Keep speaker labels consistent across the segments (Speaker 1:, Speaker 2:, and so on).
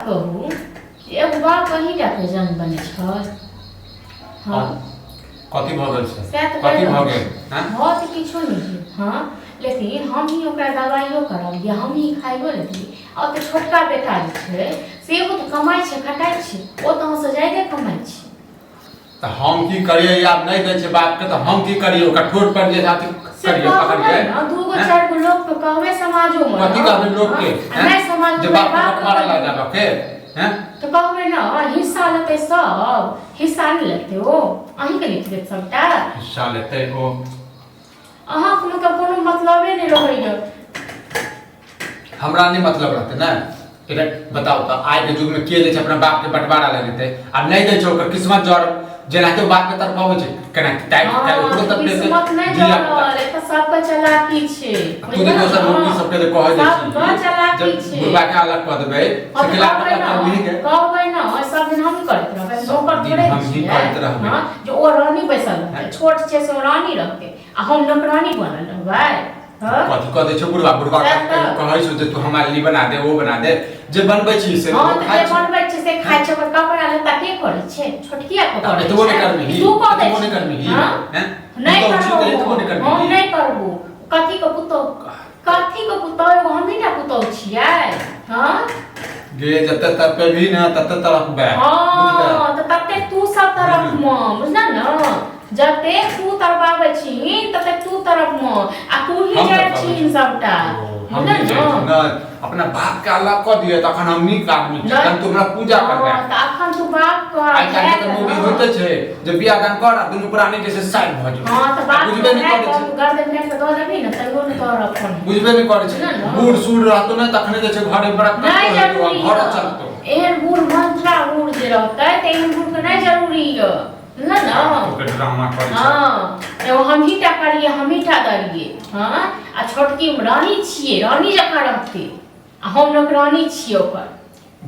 Speaker 1: कहू जे एगो बाप अहीँटाके जन्म बनै छै? हँ।
Speaker 2: कथी भऽ गेल छै?
Speaker 1: सएह तऽ
Speaker 2: कथी
Speaker 1: कहि
Speaker 2: भऽ
Speaker 1: रहल
Speaker 2: गेल?
Speaker 1: छी।
Speaker 2: हँ।
Speaker 1: भऽ तऽ किछो नहि गेल, हँ, लेकिन हमही ओकरा दबाइयो करलियै, हमही खाइयो लेलियै, आ ओतऽ छोटका बेटा जे छै सेहो तऽ कमाइ छै, खटाइ छै, ओ तऽ अहाँसँ ज्यादे कमाइ छै।
Speaker 2: तऽ हम की करियै? आब नहि दै छै बापके तऽ हम की करियै? ओकरा ठोर पर जे अथी
Speaker 1: से
Speaker 2: करियै,
Speaker 1: कहबै
Speaker 2: पकड़ियै।
Speaker 1: ने, दू गो
Speaker 2: हैं?
Speaker 1: चारि गो लोकके कहबै समाजोमे
Speaker 2: कथी
Speaker 1: ने।
Speaker 2: कहबै लोकके?
Speaker 1: हँ, आ नहि समाज
Speaker 2: जे बापके बटवारा लऽ जाबके हैं?
Speaker 1: तऽ कहबै ने, हिस्सा लेतै सब, हिस्सा नहि लेतै ओ, अहीँके लिख देत सबटा।
Speaker 2: हिस्सा लेतै ओ।
Speaker 1: अहाँके मतलब कोनो मतलबे नहि रहैए।
Speaker 2: हमरा नहि मतलब रहतै ने? एकरा बताउ तऽ, आइके युगमे के जे छै अपना बापके बँटवारा लऽ लेतै? आ नहि दै छै, ओकर किस्मत जर जेनाहिते बाप के तरफ अबै छै केना टाइम
Speaker 1: हँ,
Speaker 2: ओकरो तरफ लेतै।
Speaker 1: किस्मत नहि
Speaker 2: धिया
Speaker 1: जरल,
Speaker 2: पुता।
Speaker 1: एतऽ सबके चलाकी छै।
Speaker 2: तू जे दोसर मम्मी सबके जे कहै दै
Speaker 1: सबके
Speaker 2: छी
Speaker 1: चलाकी
Speaker 2: जे
Speaker 1: छै।
Speaker 2: बुढ़बा के अलग कऽ देबै
Speaker 1: हम
Speaker 2: से केला
Speaker 1: कहबै
Speaker 2: अलग करबिही
Speaker 1: ने,
Speaker 2: के?
Speaker 1: कहबै ने, सब दिन हमही करैत रहबै,
Speaker 2: सब
Speaker 1: नौकर
Speaker 2: दिन
Speaker 1: थोड़े
Speaker 2: हमही
Speaker 1: छियै।
Speaker 2: करैत रहबै।
Speaker 1: हँ, जे ओ रानी बैसल रहतै, छोट छै से ओ रानी रहतै आ हम नौकरानी बनल रहबै? हँ?
Speaker 2: कथी कऽ दै छौ बुढ़बा? बुढ़बा
Speaker 1: सएह तऽ।
Speaker 2: कहै छौ जे तू हमरा लिए बना दे, ओ बना दे, जे बनबै छी से
Speaker 1: हँ,
Speaker 2: ओ
Speaker 1: तऽ
Speaker 2: खाइ
Speaker 1: जे
Speaker 2: छै।
Speaker 1: बनबै छै से खाइ छै, ओकर कपड़ा लत्ता के करै छै? छोटकिया के करै
Speaker 2: एतबो नहि
Speaker 1: छै?
Speaker 2: करबिही?
Speaker 1: तू कऽ दै
Speaker 2: एतबो नहि
Speaker 1: छी।
Speaker 2: करबिही?
Speaker 1: हँ?
Speaker 2: हैं?
Speaker 1: नहि
Speaker 2: तू कहै छी तऽ
Speaker 1: करबो।
Speaker 2: एतबो नहि
Speaker 1: हम
Speaker 2: करबिही?
Speaker 1: नहि करबो। कथी के पुतोह, कथी के पुतोह? एगो हमही टा पुतोह छियै? हँ।
Speaker 2: गे, जते तरपेबही ने तते तरफबै।
Speaker 1: हँ, तऽ तते तू सब तरफ म बुझल ने, जतेक तू तरपाबै छीही ततेक तू तरफ म आ तू ही
Speaker 2: हम
Speaker 1: जाइ
Speaker 2: तरपाबै
Speaker 1: छीही
Speaker 2: छी।
Speaker 1: सबटा।
Speaker 2: हम
Speaker 1: बुझल
Speaker 2: नहि जाइ छी
Speaker 1: ने?
Speaker 2: नहि, अपना बाप के अलग कऽ दिअ तखन हम नीक आदमी छी।
Speaker 1: नहि।
Speaker 2: तखन तू हमरा पूजा करबै।
Speaker 1: हँ, तऽ अखन तू बाप के
Speaker 2: आइ काल्हि के तऽ मौगी होइते छै जे बियाह दान कर आ दुनू प्राणी जे छै साइड भऽ जाउ।
Speaker 1: हँ, तऽ बाप
Speaker 2: बुझबे नहि करै छै।
Speaker 1: तू गर्दन काटि कऽ दऽ देबही ने तैयो ने तोहर अपन
Speaker 2: बुझबे नहि करै छै।
Speaker 1: बुझल ने?
Speaker 2: बूढ़ सूढ़ रहतो ने तखने जे छै घरे बड़ा
Speaker 1: नहि जरूरी
Speaker 2: घर
Speaker 1: यऽ।
Speaker 2: चलतो।
Speaker 1: एहन बूढ़ मंत्रा बूढ़ जे रहतै तऽ एहन बूढ़ के नहि जरूरी यऽ, बुझल ने?
Speaker 2: ओकर ड्रामा करै छै।
Speaker 1: हँ, एगो हमही टा करियै, हमही टा दरियै। हँ, आ छोटकी रानी छियै, रानी जकाँ रहतै आ हम नौकरानी छियै ओकर।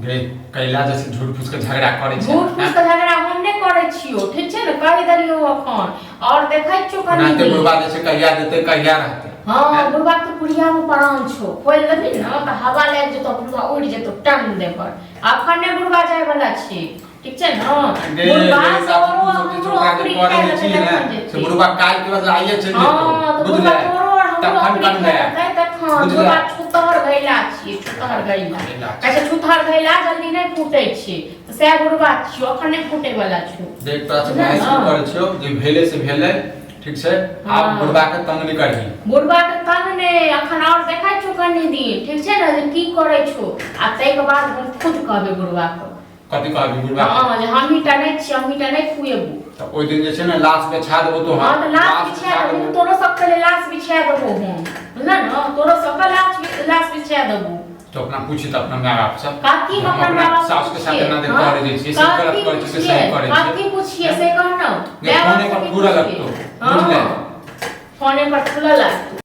Speaker 2: गे, कैला जे छै झूठ फूस के झगड़ा करै छै?
Speaker 1: झूठ फूस के झगड़ा हम नहि करै छियौ, ठीक छै ने? कहि देलियौ अखन आओर देखै छियौ कनि
Speaker 2: ओनाहिते
Speaker 1: दिन।
Speaker 2: बुढ़बा जे छै कहिया देतै, कहिया रहतै?
Speaker 1: हँ, बुढ़बा के पुड़िया मे प्राण छौ, खोलि देबही ने तऽ हवा लागि जेतौ, बुढ़बा उड़ि जेतौ टन दे पर। अखन नहि बुढ़बा जाय वाला छै, ठीक छै ने?
Speaker 2: गे,
Speaker 1: बुढ़बा
Speaker 2: गे,
Speaker 1: तोरो
Speaker 2: तू सब जे
Speaker 1: हमरो
Speaker 2: ओकरा जे
Speaker 1: अमृत
Speaker 2: करै
Speaker 1: खाय
Speaker 2: जे छी
Speaker 1: लेतै
Speaker 2: ने
Speaker 1: तखन
Speaker 2: से
Speaker 1: जेतै।
Speaker 2: बुढ़बा काल्हि के बदला आइये चलि
Speaker 1: हँ,
Speaker 2: जेतौ।
Speaker 1: तऽ
Speaker 2: बुझले?
Speaker 1: बुढ़बा तोरो और हमरो
Speaker 2: तखन
Speaker 1: अमृत
Speaker 2: करबै।
Speaker 1: खाय लेतै तखन।
Speaker 2: बुझले?
Speaker 1: बुढ़बा छुतहर घैला छियै, छुतहर घैला।
Speaker 2: घैला।
Speaker 1: कहै छै छुतहर घैला जल्दी नहि फूटै छै, तऽ सएह बुढ़बा छियौ, अखन नहि फूटै वाला छौ।
Speaker 2: देख, तोरा से
Speaker 1: बुझले
Speaker 2: बहस
Speaker 1: ने?
Speaker 2: नहि करै छियौ, जे भेलै से भेलै, ठीक छै? आब
Speaker 1: हँ।
Speaker 2: बुढ़बा के तंग नहि करही।
Speaker 1: बुढ़बा के तंग ने अखन और देखै छौ कनि दिन, ठीक छै ने, जे की करै छौ, आ ताहिके बाद हम खुद कहबै बुढ़बा के।
Speaker 2: कथी कहबी बुढ़बा?
Speaker 1: हँ, जे हमही टा नहि छियै, हमही टा नहि खुएबू।
Speaker 2: तऽ ओहि दिन जे छै ने लाश बिछा देबो तो।
Speaker 1: हँ, तऽ लाश बिछा देबो, तोरो सबके लेल लाश बिछा देबो हम, बुझल ने? तोरो सबके लाश लाश बिछा देबो।
Speaker 2: तो अपना पूछी तऽ अपना माय बाप से।
Speaker 1: कथी
Speaker 2: हम
Speaker 1: अपना माय बाप
Speaker 2: सास के साथ एना दे करै जे छियै से गलत करै छियै से सही करै छियै?
Speaker 1: कथी पूछिए से कह ने।
Speaker 2: फोने पर पूरा लगतो, बुझले?
Speaker 1: फोने पर खुला लगतो।